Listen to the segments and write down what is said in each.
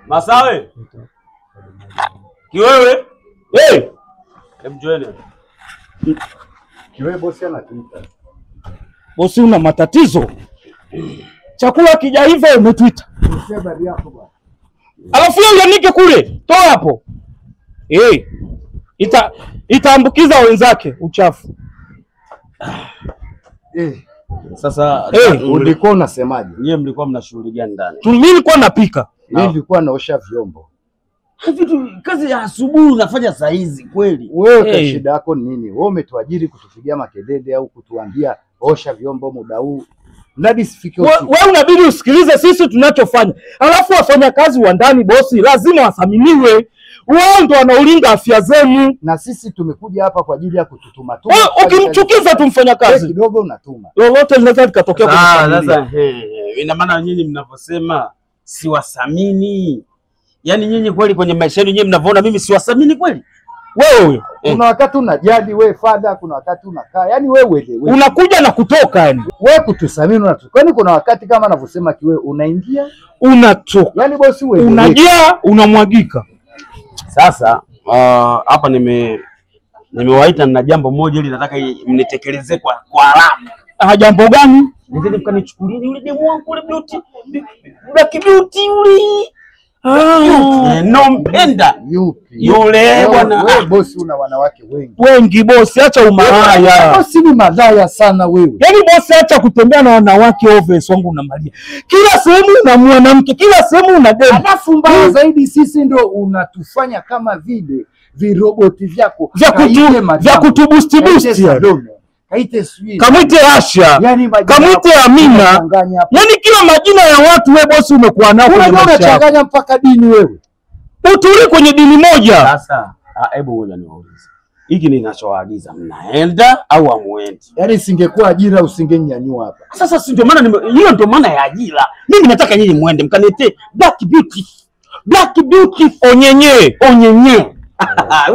Masawe. Kiwewe. Eh. Hebu join. Kiwewe bosi anatuita. Bosi una matatizo. Chakula kijaiva umetuita. Habari yako bwana. Alafu yeye uanike kule. Toa hapo. Eh. Itaambukiza wenzake uchafu. Eh. Sasa ulikuwa unasemaje? Nyie mlikuwa mna shughuli gani ndani? Mimi nilikuwa napika. Mimi nilikuwa naosha vyombo. Vitu kazi ya asubuhi unafanya saa hizi kweli? Wewe shida yako ni nini? Wewe umetuajiri kutupigia makelele au kutuambia osha vyombo muda huu? Mradi sifike usiku. Wewe unabidi usikilize sisi tunachofanya. Alafu wafanyakazi wa ndani bosi lazima wathaminiwe. Wao ndo wanaulinda afya zenu. Na sisi tumekuja hapa kwa ajili ya kututuma tuma. Ukimchukiza tu mfanyakazi kidogo unatuma. Lolote linaweza likatokea kwa familia. Sasa ina maana nyinyi mnavyosema siwathamini. Yaani nyinyi kweli kwenye maisha yenu nyinyi mnavyoona mimi siwathamini kweli? Wewe kuna wakati unajadi wewe fadha, kuna wakati unakaa. Yaani wewe unakuja na kutoka yani. Wewe kututhamini unatoka. Kwani kuna wakati kama anavyosema kiwewe unaingia unatoka. Yaani bosi wewe unajaa unamwagika. Sasa hapa nimewaita na jambo moja ili nataka mnitekeleze kwa haraka. Jambo gani? Nendeni mkanichukulie yule demu wangu yule Beauty. Black Beauty yule. Nompenda. Yupi? Yule bwana. Wewe bosi una wanawake wengi. Wengi bosi, acha umalaya. Bosi ni malaya sana wewe. Yaani bosi acha kutembea na wanawake obvious wangu unamalia. Kila sehemu una mwanamke, kila sehemu una demu. Alafu mbaya zaidi sisi ndio unatufanya kama vile viroboti vyako vya kutubusti busti. Kaite sijui. Kamwite Asha. Yani kamwite Amina. Yaani kila majina ya watu wewe bosi umekuwa nao kwenye maisha. Unachanganya mpaka dini wewe. Utuli kwenye dini moja. Sasa hebu ngoja niwaulize. Hiki ninachowaagiza mnaenda au hamuendi? Yaani singekuwa ajira usingenyanyua hapa. Sasa si ndio maana hiyo ndio maana ya ajira. Mimi nataka nyinyi muende mkaniletee Black Beauty. Black Beauty onyenye, onyenye.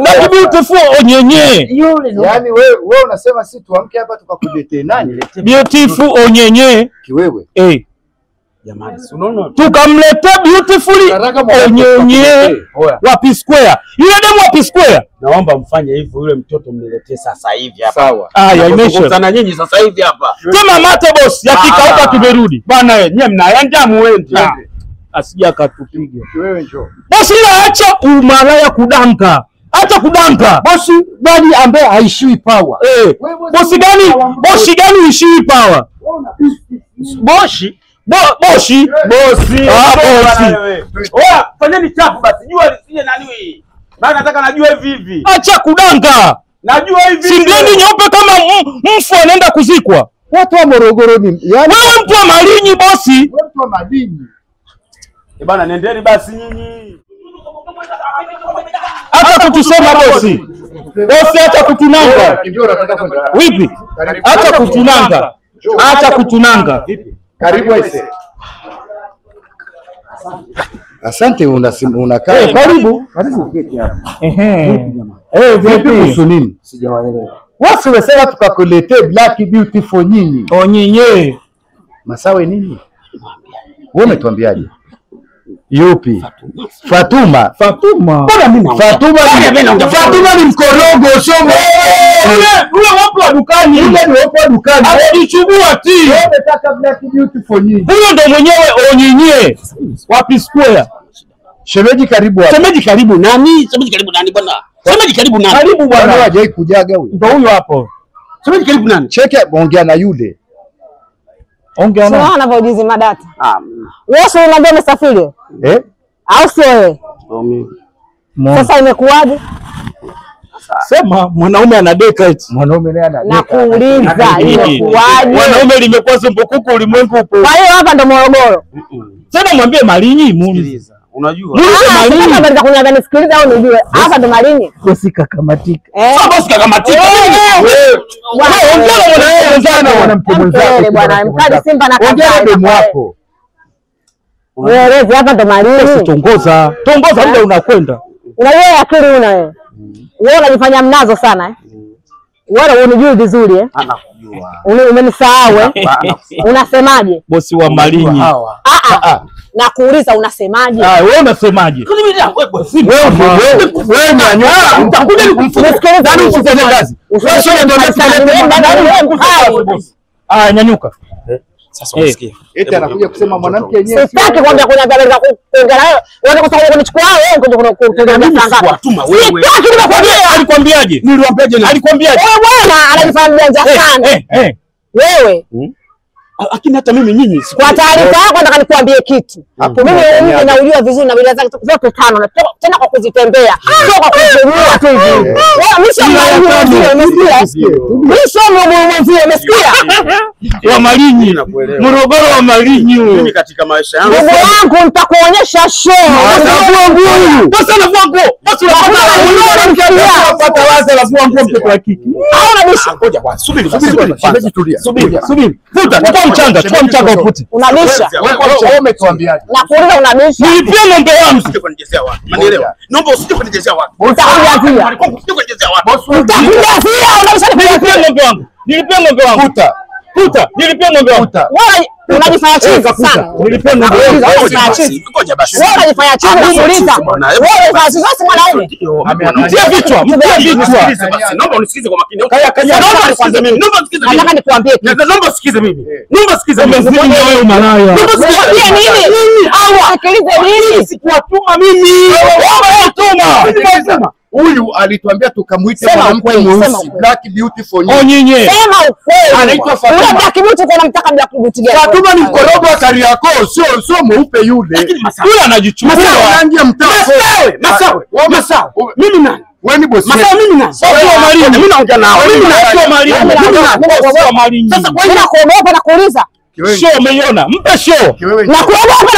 Black Beautiful onyenye. Yaani wewe unasema si tuamke hapa tukakuletee nani? Beautiful onyenye. Kiwewe. Eh. Jamani, si unaona? Tukamletea Beautiful onyenye wa P Square. Yule demu wa P Square. Naomba mfanye hivyo yule mtoto mniletee sasa hivi hapa. Sawa. Haya imeisha. Sana nyinyi sasa hivi hapa. Sema mate boss, yakikauka tumerudi. Bana wewe, nyie mnaenda muende. Asija akatupiga. Wewe njoo. Bosi ila acha umalaya kudanka. Acha kudanka. Bosi gani ambaye haishiwi power? Eh. Bosi gani? Bosi gani haishiwi power? Bosi. Bosi. Bosi. Bosi. Oa, fanyeni chafu basi. Jua lisije nani wewe. Maana nataka najua hivi hivi. Acha kudanka. Najua hivi. Simgeni nyeupe kama mfu anaenda kuzikwa. Watu wa Morogoro ni yaani wewe mtu wa Malinyi bosi. Wewe mtu wa Malinyi. Eh bana nendeni basi nyinyi. Acha kutusema bosi. Bosi acha kutunanga. Vipi? Acha kutunanga. Acha kutunanga. Karibu aise. Asante unakaa. Eh, karibu. Karibu keti hapa. Ehe. Eh, vipi kuhusu nini? Sijawaelewa. Wasi wamesema tukakuletee Black Beautiful nyinyi. Onyenye. Masawe nini? Wewe umetuambiaje? Yupi? Fatuma. Fatuma. Fatuma ni mkorogo sio yule wapo wa dukani. Yule ni wapo wa dukani. Alichubua ti. Wewe unataka Black Beautiful nyinyi. Huyo ndo mwenyewe onyenye. Wapi Square? Shemeji karibu hapa. Shemeji karibu nani? Shemeji karibu nani bwana? Shemeji karibu nani? Karibu bwana. Hajai kujaga huyo. Ndo huyo hapo. Shemeji karibu nani? Cheke ongea na yule. Ongea na. Sio anavyojizi madata. Wewe sio unaambia umesafiri? Eh? Au sio wewe? Mimi. Sasa imekuwaje? Sema mwanaume anadeka eti. Mwanaume naye anadeka. Nakuuliza imekuwaje? Mwanaume limekuwa zumbukuku ulimwengu upo. Kwa hiyo hapa ndo Morogoro. Sasa mwambie Malinyi muone. Unajua? Malinyi. Kama nitakunyanga nisikilize au nijue. Hapa ndo Malinyi. Bosi kakamatika. Sasa bosi kakamatika. Wewe ongea na mwanamke mwenzako bwana. Mkali Simba na kaka. Ongea na demu wako. Wewe hapa ndo Malinyi. Tongoza. Tongoza muda unakwenda. Unajua akili una wewe. Wewe unajifanya mnazo sana eh. Wewe unijui vizuri eh? Anakujua. Umenisahau eh? Unasemaje? Bosi wa Malinyi. Na kuuliza unasemaje? Ah, wewe unasemaje? Wewe nyanyuka. Utakuja nikumfukuze. Nani usifanye kazi? Wewe sio ndio unasema. Ah, nyanyuka. Sasa unasikia. Eti anakuja kusema mwanamke yenyewe. Sitaki kuambia kuna habari za kuongea nayo. Wewe unataka kunichukua wewe unataka kuongea sana. Tuma wewe. Sitaki nimekwambia. Alikwambiaje? Niliwaambiaje? Alikwambiaje? Wewe bwana anajifanya mjanja sana. Wewe. Lakini hata mimi nyinyi kwa taarifa yako nataka nikuambie kitu. Mimi mimi naujua vizuri na bila zake zote tano na tena kwa kuzitembea. Sio kwa kuzungua tu hivi. Wewe mimi sio mwalimu, umesikia? Mimi sio mwalimu, umesikia? Wa Malinyi. Morogoro wa Malinyi huyo. Mimi katika maisha yangu. Ndugu yangu nitakuonyesha show. Anavua nguo huyu. Sasa anavua nguo. Basi unapata waza anavua nguo mtoto wa kike. Au unabisha? Ngoja kwanza. Subiri, subiri. Subiri, subiri. Vuta, chukua mchanga, chukua mchanga ufute. Unabisha. Wewe umetuambiaje? Na kuuliza unabisha. Nilipie ng'ombe wangu. Usije kunijezea watu. Unanielewa? Naomba usije kunijezea watu. Utakujazia. Usije kunijezea watu. Utakujazia, unabisha. Nilipie ng'ombe wangu. Nilipie ng'ombe wangu. Vuta. Puta, nilipie ng'ombe wangu. Wewe unajifanya chizi sana. Nilipie ng'ombe wangu. Ngoja basi. Wewe unajifanya chizi na kuuliza. Wewe unajifanya chizi sasa mwanaume. Mtie vichwa, mtie vichwa. Basi naomba unisikize kwa makini. Kaya kaya. Naomba unisikize mimi. Naomba unisikize mimi. Nataka nikuambie kitu. Naomba usikize mimi. Naomba usikize mimi. Umezidi wewe malaya. Naomba Niambie nini? Au sikilize nini? Sikuwatuma mimi. Wewe tuma. Huyu alituambia tukamuite mwanamke mweusi Black Beautiful nyinyi. Sema ukweli. Anaitwa Fatuma. Yule Black Beauty kwa unamtaka Black Beauty gani? Fatuma ni mkorogo wa Kariakoo, sio mweupe yule. Yule anajichukua. Rangi ya mtaa. Masawe, Masawe, Masawe. Mimi nani? Wewe ni bosi. Masawe mimi nani? Sio Malinyi. Mimi naongea nao. Mimi sio Malinyi. Mimi sio Malinyi. Sasa kwa hiyo nakuogopa na kuuliza. Show umeiona? Mpe show. Nakuogopa.